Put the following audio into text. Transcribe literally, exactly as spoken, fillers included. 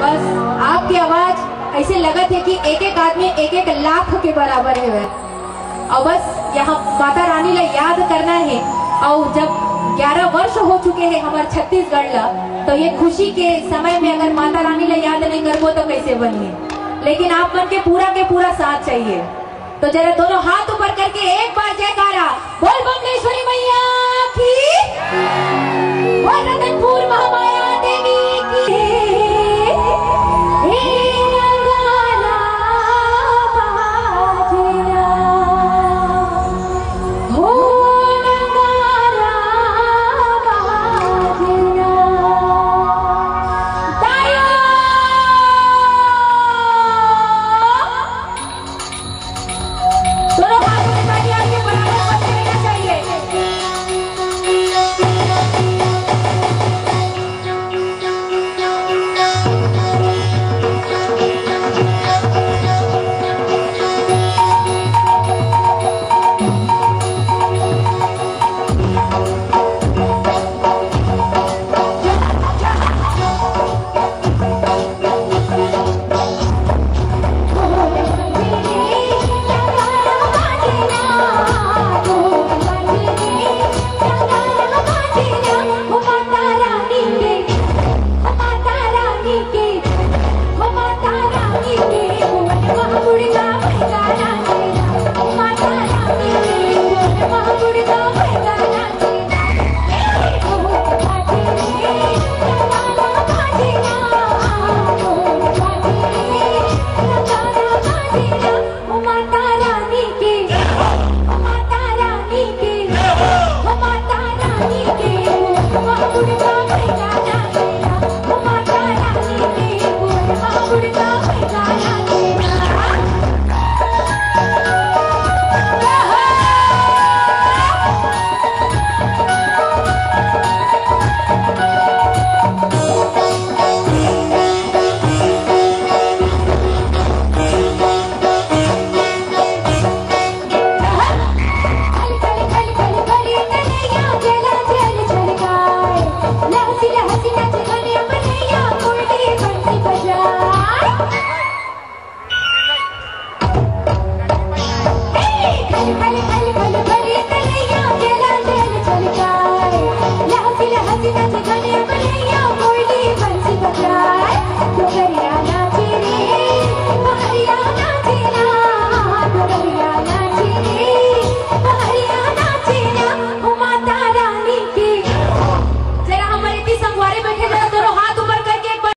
बस आपके आवाज ऐसे लगत हे कि एक एक आदमी एक एक लाख के बराबर हे। अउ बस यहाँ माता रानी ला याद करना हे। अउ जब ग्यारह वर्ष हो चुके हे हमर छत्तीसगढ़ ला, तो ये खुशी के समय में अगर माता रानी ला याद नहीं करबो तो कैसे बनही? लेकिन आप मन के पूरा के पूरा साथ चाहिए। तो जरा दोनों हाथ ऊपर करके एक बार जयकारा बोल बमलेश्वरी मैया की, बोल रतनपुर महामाया देवी की। हे नगारा बाजना, हो नगारा बाजना। तालियां। दोनों हाथों में तालियां के बराबर बजते रहना चाहिए।